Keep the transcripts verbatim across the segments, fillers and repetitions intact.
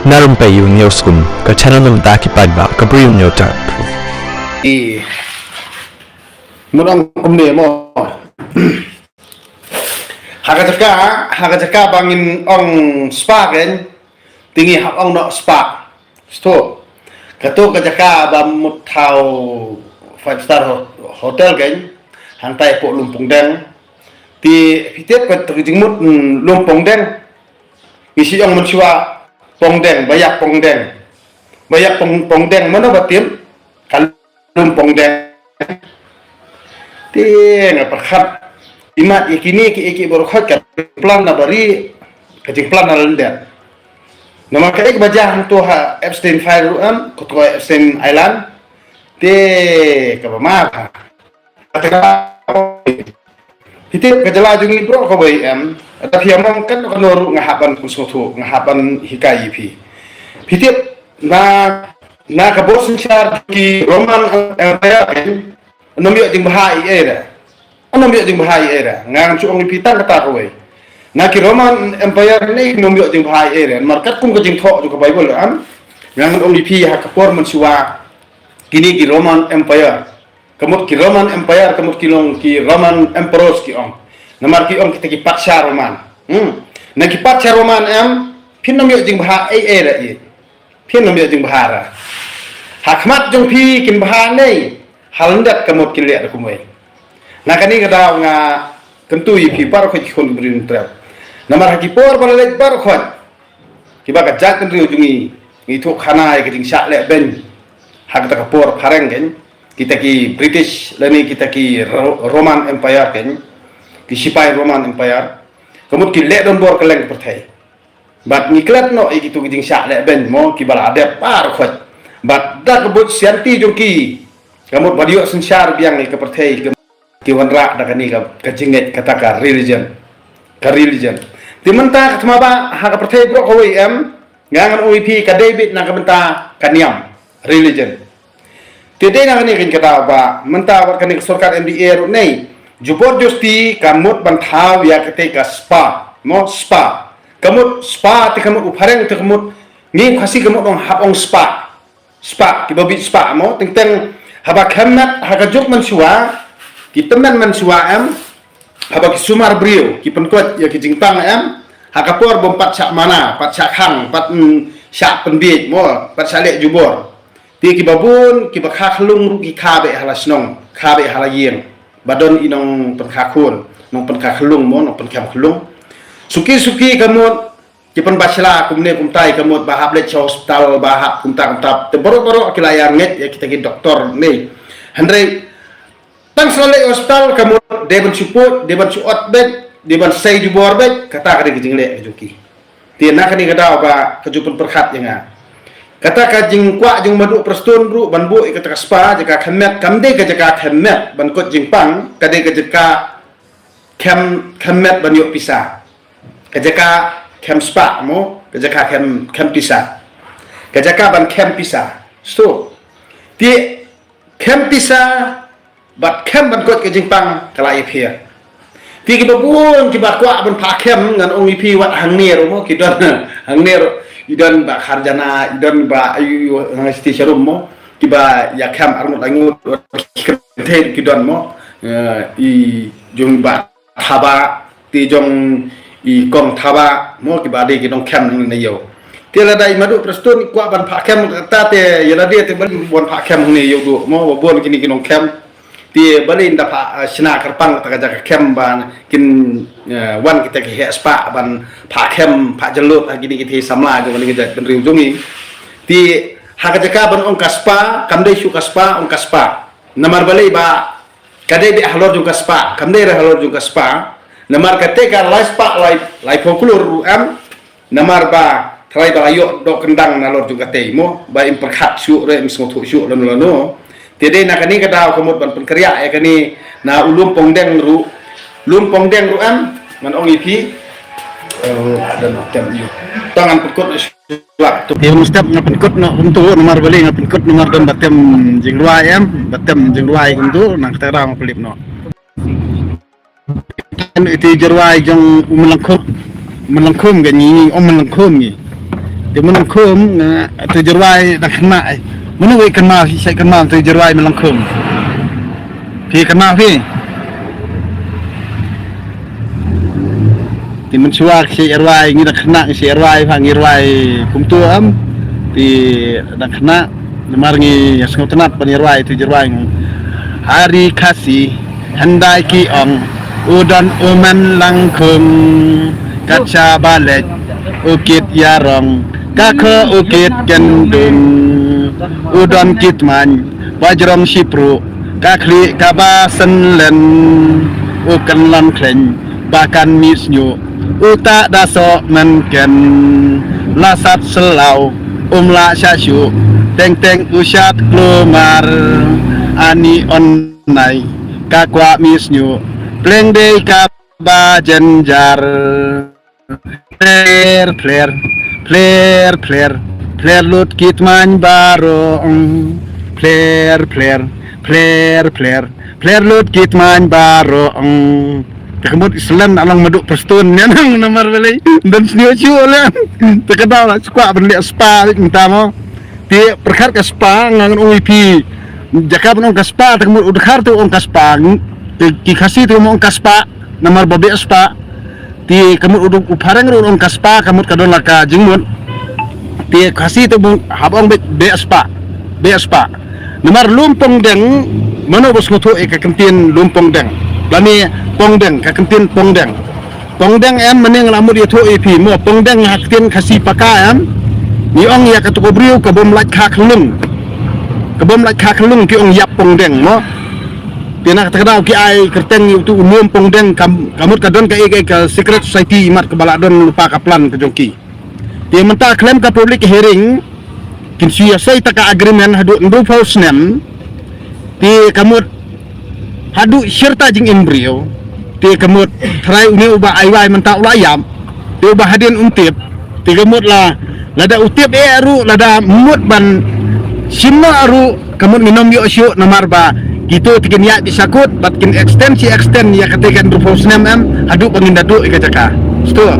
Na Rympei U News Kum, ka channel na bynta ki paidbah ka briew nyo tap. I. Mut ong kumne mo. Ha ka jaka, ha ka jaka ba ngin ong spa kein, te ngi hap ong noh spa. Sto. Kato ka jaka ba mut thaw five star ho-, hotel kein, hangtai poh Lum Pongdeng. Te phi tip kato ka jingmut, mm, Lum Pongdeng. Ngi shu ong mynshuwa Pongdeng, ba ïap Pongdeng. Ba ïap Pong-, Pongdeng, mano ba tip? Ka Lum Pongdeng. Te nga pyrkhat, imat ïa kine ki, ïa ki baroh khoit ka plan na bari, ka jingplan na lyndet. Namar ka ek ba jia hangto ha Epstein File ruh em, ko to Epstein Island. Te kaba ma pha. Phi tip ka jylla jong ngi baroh kawei em. Lada phi ïa mong katno katno ruh nga hap ban pynsngewthuh, nga hap ban hikai ïa phi. Phi tip na, na ka bor synshar ki Roman Empire em, ym ïoh jingbha ei ei re. Ym ïoh jingbha ei ei re. Ngan shu ong ïa phi tang kata kawei. Na ki Roman Empire ne ym ïoh jingbha ei ei re. Namar katkum ka jingthoh jong ka Baibl em, ngan ong ïa phi ha ka por mynshuwa kine ki Roman Empire. Ka mut ki Roman Empire, ka mut ki long ki Roman Emperors ki ong. Namar ki ong kita ki patsha Roman. Hmm. Na ki patsha Roman em, phin ym ïoh jingbha ei ei re. Phin ym ïoh jingbha re. Ha khmat jong phi kin bha ne, ha lyndet ka mut kin leh da kumwei. Na kane ka daw nga kyntu ïa phi baroh khoit ki khun ki briew nongtrei. Namar ha ki por ba la leit baroh khoit, kiba ka jaitbynriew jong ngi, ngi thuh khana ïa ka jingshah leh beiñ. Ha kata ka por phareng kein, kita ki British lane kita ki Ro-, Roman Empire kein, ki sipai Roman Empire, ka mut ki leh donbor kylleng ka pyrthei. Bad ngi klet noh ïa kito ki jingshah leh beiñ mo, kiba la dep baroh khoit. Bad da ka buit sianti jong ki, ka mut ba ïoh synshar biang ïa ka pyrthei, ka Ki wanrah da kane ka, ka jingngeit kata ka religion. Ka religion. Te mynta ka thma ba ha ka pyrthei baroh kawei em, nga ngan ong ïa phi ka dei beit na ka bynta ka niam, religion. Te dei na kane ka jingkata ba mynta wat kane ka sorkar M D A ruh nei, jubor justi ka mut ban thaw ïa kata ka spa, mo spa. Ka mut spa te ka mut u phareng te ka mut ngi Khasi ka mut ong hap ong spa. Spah, kiba bit spah mo, teng teng haba khem met ha ka juk mynshuwa, ki tymmen mynshuwa em, haba ki sumar briew, ki pynkut ïa ki jingpang em, ha ka por bym pat shah mana, pat shah khang, pat, mm, shah pynbiej mo, pat shah leh jubor. Te kiba bun, kiba kha khyllung ruh ki kha beit ha la shnong, kha beit ha la ïing. Ba don i nongpynkha khun, nongpynkha khyllung mo, nongpynkhem khyllung. Suki suki ka mut, ki pynbishar kumne kumtai ka mut ba hap leit sha hospital ba hap kumta kumta. Te baroh baroh ki la ïa ngeit ïa kita ki doktor ne. Hynrei tang shu leit hospital ka mut dei ban shu pud, dei ban shu ot beit, dei ban sei jubor beit, kata ka dei ka jingleh ka jong ki. Te na kane ka daw ba ka ju pynpyrkhat ïa nga. Kata ka jingkwah jong Madu Prestone ruh ban buh ïa kata ka spa, jaka khem met, kam dei ka jaka khem met ban kut jingpang, ka dei ka jaka khem, khem met ban ïoh pisa. Ka jaka khem spah mo, ka jaka khem, khem pisa. Ka jaka ban khem pisa. So, te khem pisa bad khem ban kut ka jingpang ka la ïapher. Te kiba bun kiba kwah ban phah khem ngan ong ïa phi wat hangne ruh mo, ki don hangne ruh, i don ba Kharjana, i don ba ayu, ayu, hangne siti sharum mo, kiba ïa khem arngut langut, wat ki kynthei ki don mo, eh, i jong ba Thaba, te jong i kong Thaba mo, kiba dei ki nongkhem na ïew. Te lada i Madu Prestone kwah ban phah khem kata te ïa lade te ban, ban phah khem hangne ïew duh mo, ba bun kine ki nongkhem. Te balei nda phah, eh, shna kyrpang kata ka jaka khem ba kin, eh, wan kita ki heh spah ban phah khem, phah jyllud ha kine ki thei samla jong kane ka jaitbynriew jong ngi. Te ha ka jaka ban ong ka spa, kam dei shuh ka spa, ong ka spah. Namar balei ba ka dei beit halor jong ka spah, kam dei re halor jong ka spah. Namar kata ka lai spah, lai, laiphew klur ruh em. Namar ba tharai ba la ïoh doh kyndang nalor jong katei mo, ba im pyrkhat shuh re, im sngewthuh shuh lano lano. Te dei na kane ka daw ka mut ban pynkynriah ïa kane na u Lum Pongdeng ruh. Lum Pongdeng ruh em, ngan ong ïa phi. Eh, don tem ïa. Tang ngan pynkut Ïa, mynstep nga pynkut noh kumto, namar balei nga pynkut, namar don ba tem jingrwai em, ba tem jingrwai kumto, nang kata nga pynlip noh. Iti jingrwai jong u Myllangkhum, Myllangkhum ka ngi, u Myllangkhum ngi. Te Mynlongkhum, nga, te Jyrwai dang khynnah. Mano wei kynmaw, shait kynmaw te Jyrwai Mynlongkhum. Phi kynmaw phi? Te mynshuwa shait rwai, ngi dang khynnah shait rwai, pha ngi rwai kumto em. Te dang khynnah, namar ngi ïa sngewtynnat ban ïa rwai te Jyrwai. Hari Khasi, hyndai ki ong, u don u Mynlongkhum, kat shaba leit u kit ïarong, ka kho u kit kyndung, u don ki tmaiñ ba jrong shipruh, ka khlieh kaba synlen, u kynlong khleiñ ba kan mih shñiuh, uta da soh mynken, la sat slaw um lah shah shuh, teng teng u shad klumar, ani on nai ka kwah mih shñiuh, pleng dei kaba jynjar. Pler pler, pler pler, pler lut ki tmaiñ baroh. Pler pler, pler pler, pler lut ki tmaiñ baroh. Te ka mut i Slen along Madu Prestone, ïa nang namar balei, don shñiuh shuh leh. Te ka daw la shu kwah ban leh spa beit mynta mo. Te pyrkhat ka spa, nga ngan ong ïa phi, jaka ban ong ka spa, te ka mut u dkhar te u ong ka spa. Te ki Khasi te u ong ka spa, namar ba beh spa. Te ka mut u, u phareng ruh u ong ka spa, ka mut ka don la ka jingmut. Te Khasi te u ong, hap ong beh, beh spa, beh spa. Namar lum pongdeng, mano ba sngewthuh ïa ka kyntien lum pongdeng? Lane pongdeng, ka kyntien pongdeng. Pongdeng em, mynne nga la mut ïathuh ïa phi mo, pongdeng ha ktien Khasi paka em. Ngi ong ïa katu ka briew ka bym lait kha khyllung. Ka bym lait kha khyllung ki ong ïap pongdeng mo. Te na kata ka daw ki ai kyrteng ïa utu u lum pongdeng, ka, ka mut ka don kaei kaei ka secret society imat kaba la don lypa ka plan ka jong ki. Te mynta khlem ka public hearing, kin shu ïasoi ta ka agreement haduh hynriewphew snem. Te ka mut haduh shirta jingim briew. Te ka mut trai une uba ai wai mynta u la ïap. Te uba hadien um tip. Te ka mut la, lada u tip eh ruh, lada mut ban shim noh ruh, ka mut ngin ym ïoh shuh namar ba kito te kin ïaid beit sha kut bad kin extend shi extend ïa kata ka hynriewphew snem em, haduh ba ngin da duh ïa ka jaka. Shuh.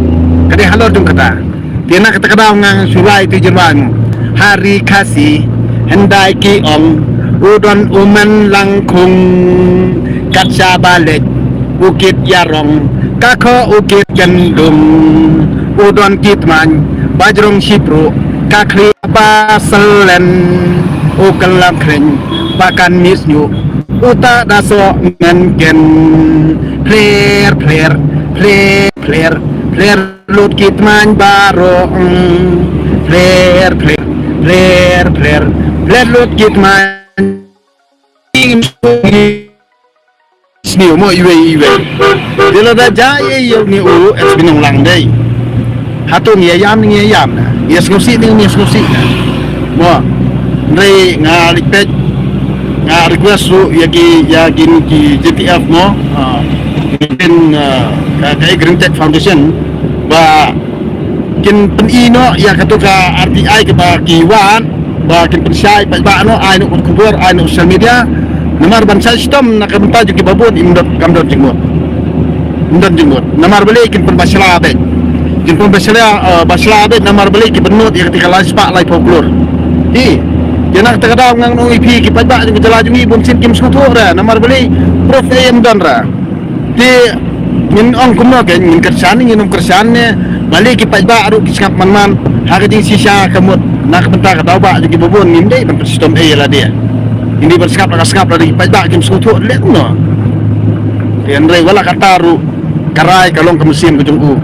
Ka dei halor jong kata. Te na kata ka daw ngan shu rwai te Jyrwai mo. Hari Khasi, hyndai ki ong, u don u Mynlongkhum, kat shaba leit u kit ïarong, ka kho u kit kyndung, u don ki tmaiñ ba jrong shipruh, ka khlieh ba synlen, u kynlong khleiñ ba kan mih shñiuh, uta da soh mynken. Pler pler, pler pler, pler lut ki tmaiñ baroh. Pler pler, pler pler, pler lut ki tmaiñ. Sniew mo iwei iwei. Te lada jia ïa une u S B Nonglang dei, hato ngi ïa ïam ne ngi ïa ïam na, ngi ïa sngewsih ne ngi ïa sngewsih na? Mo, hynrei nga leit peit, nga request ruh ïa ki, ïa kine ki J T F mo, ah, kin, ah, ka, ka Green Tech Foundation ba kin pyni noh ïa kato ka R T I kaba ki wad, ba kin pynshai paidbah noh, ai noh ka khubor, ai noh social media. Namar ban shah shitom na ka bynta jong kiba bun, ym don, kam don jingmut. Ym don jingmut. Namar balei kin pynbishar beit. Kin pynbishar, eh, bishar beit namar balei ki pynmut ïa kata ka lai spah laiphew klur. Hi. Ïa na kata ka daw ngan ong ïa phi ki paidbah jong ka jylla jong ngi bun sien kim sngewthuh re namar balei proof ym don re. Te ngin ong kumno, ke ngin kyrshan, ngin ym kyrshan ne, balei ki paidbah ruh ki sngap man man ha ka jingshisha ka mut na ka bynta ka daw ba jong kiba bun, ngim dei ban pynshitom ei ïa lade. Ngin dei ban sngap la ka sngap, lada ki paidbah kim sngewthuh leh kumno? Te hynrei wat la katta ruh, ka rai ka long ka mynsiem ka jong u.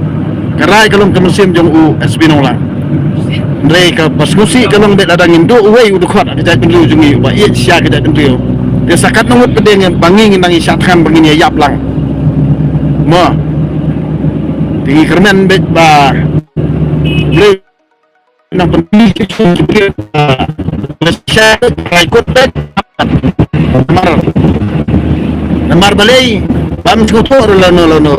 Ka rai ka long ka mynsiem jong u S B Nonglang. Hynrei kaba sngewsih ka long beit lada ngin duh uwei u dkhot ha ka jaitbynriew jong ngi uba ïeit sha ka jaitbynriew. Te sa katno ngut pat de ba ngi ngin nang ïa shah thngan ba ngin ïa ïap lang. Mo. Te ngi kyrmen beit ba Blei nang pynmih ki shu ki, ah, Malaysia, Raikot beit. Namar, namar balei bym sngewthuh ruh lano lano.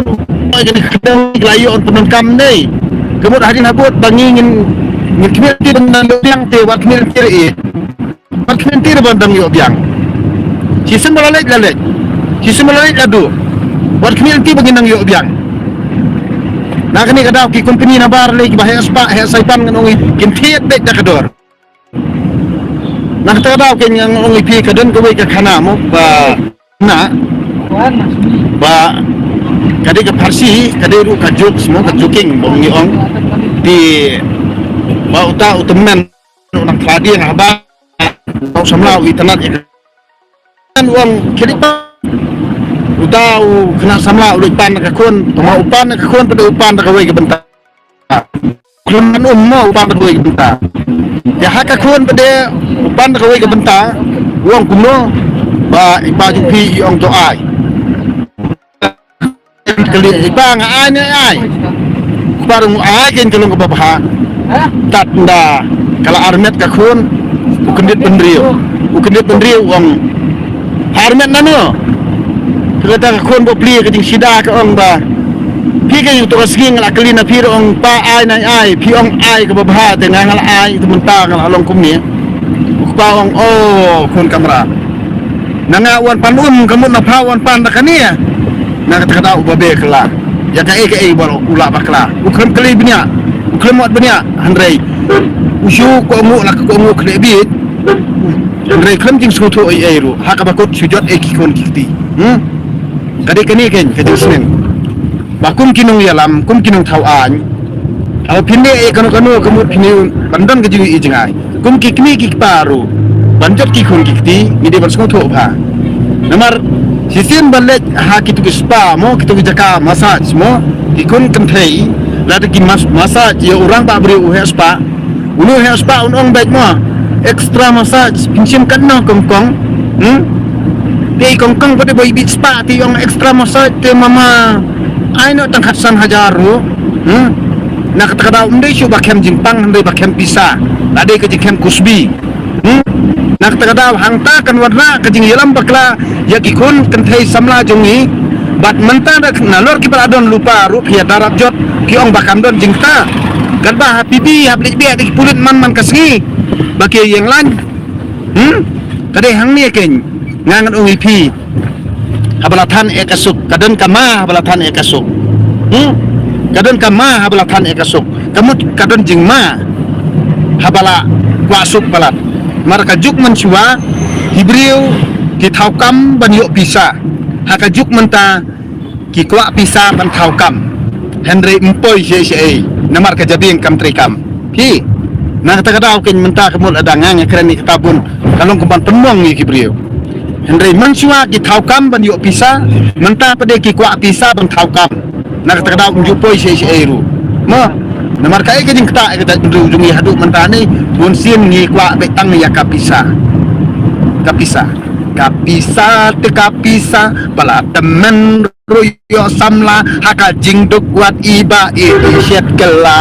Oi, kane ka kyrteng ka la ïoh pyndonkam ne. Ka mut hadien habud ba ngi ngin, ngin khmih lynti ban nang ïoh biang te wat khmih lynti re. Wat khmih lynti re ban nang ïoh biang. Shisien ba la leit la leit. Shisien ba la leit la duh. Wat khmih lynti ba ngin nang ïoh biang. Ha kane ka daw ki company na bar lei kiba heh spah heh saipan ngan ong i kin thied beit da ka dor. Na kata ka daw keiñ ngan ong i phi ka don kawei ka khana mo ba na ba ka dei ka pharsi ka dei ruh ka jokes mo ka joking ba ngi ong. Te ba uta u tymmen u nang thladieng haba u samla u itynnad ïa ka Kan u ong khie leit pan. Uta u khynnah samla u leit pan na ka khun, tangba u pan na ka khun pat u pan da kawei ka bynta. Khlem pan um mo u pan da kawei ka bynta. Te ha ka khun pat de u pan da kawei ka bynta. U ong kumno ba i pa jong phi i ong to ai. Kali i pa nga ai ne ai. Kpa rung ai ken kalung kaba bha. Tat nda kala armet ka khun. U kyndit bynriew. U kyndit bynriew u ong. Armet nano. Kata ka khun ba pli ka jingsida ka ong ba. Phi ka ïu to ka sngi nga la kali na phi ong pa ai ne ai. Phi ong ai kaba bha te nga nga la ai te mynta nga la long kumne. U kpa ong oh khun kamra. Na nga wan pan um ka mut na pha wan pan da kane. Na kata ka daw u ba be kla. Ïa kaei kaei ba u la ba kla. U khlem kli bniah. U khlem wat bniah hynrei u shu ko ngu la ko ngu khlem bit. Hynrei khlem jingsngewthuh ei ei ruh ha kaba kut shu jot ei ki khun ki kti. Hmm. Ka dei kane keiñ ka jingsneng. Ba kum ki nongïalam kum ki nongthaw aiñ. Haba phin leh ïa kano kano ka mut phin ïoh ban don ka jingïohi jngai. Kum ki kmie ki kpa ruh ban jot ki khun ki kti ngi dei ban sngewthuh bha. Namar shisien ban leit ha kitu ki spa mo kitu ki jaka massage mo ki khun kynthei lada ki mas- massage ïa u rangbah briew u heh spa. Unu heh spa un ong beit mo extra massage phin shim katno kong kong. Hmm? Te kong kong pat ba i bit spa te ong extra massage te mama ai noh tang khatsan hajar ruh. Hmm? Na kata ka daw ym dei shuh ba khem jingpang hynrei ba khem pisa. La dei ka jingkhem kusbi. Hmm? Na kata ka daw hangta kan wanrah ka jingïalam bakla ïa ki khun kynthei samla jong ngi. Bad mynta da nalor ki ba la don lypa ruh phi ïa darap jot ki ong ba kam don jingta. Katba ha phi bi ha blik biak da ki pulit man man ka sngi ba ki ïeng lain. Hmm? Ka dei hangne keiñ nga ngan ong ïa phi. Haba la than eh ka suk ka don ka ma haba la than eh ka suk. Hmm? Ka don ka ma haba la than eh ka suk. Ka mut ka don jingma haba la kwah suk palat. Mar ka juk mynshuwa ki briew ki thaw kam ban ïoh pisa. Ha ka juk mynta ki kwah pisa ban thaw kam. Hynrei ym poi shaei shaei namar ka jabieng kam trei kam. Phi na kata ka daw keiñ mynta ka mut lada nga nga kren ïa kata bun ka long kumban pynmong ïa ki briew. Hynrei mynshuwa ki thaw kam ban ïoh pisa mynta pat de ki kwah pisa ban thaw kam. Na kata ka daw ym ju poi shaei shaei ruh. Mo namar kaei ka jingktah ïa ka jaitbynriew jong ngi haduh mynta ne bun sien ngi kwah beit tang ïa ka pisa. Ka pisa ka pisa te ka pisa ba la tymmen ruh ïoh samla ha ka jingduk wat i ba i i shet kylla.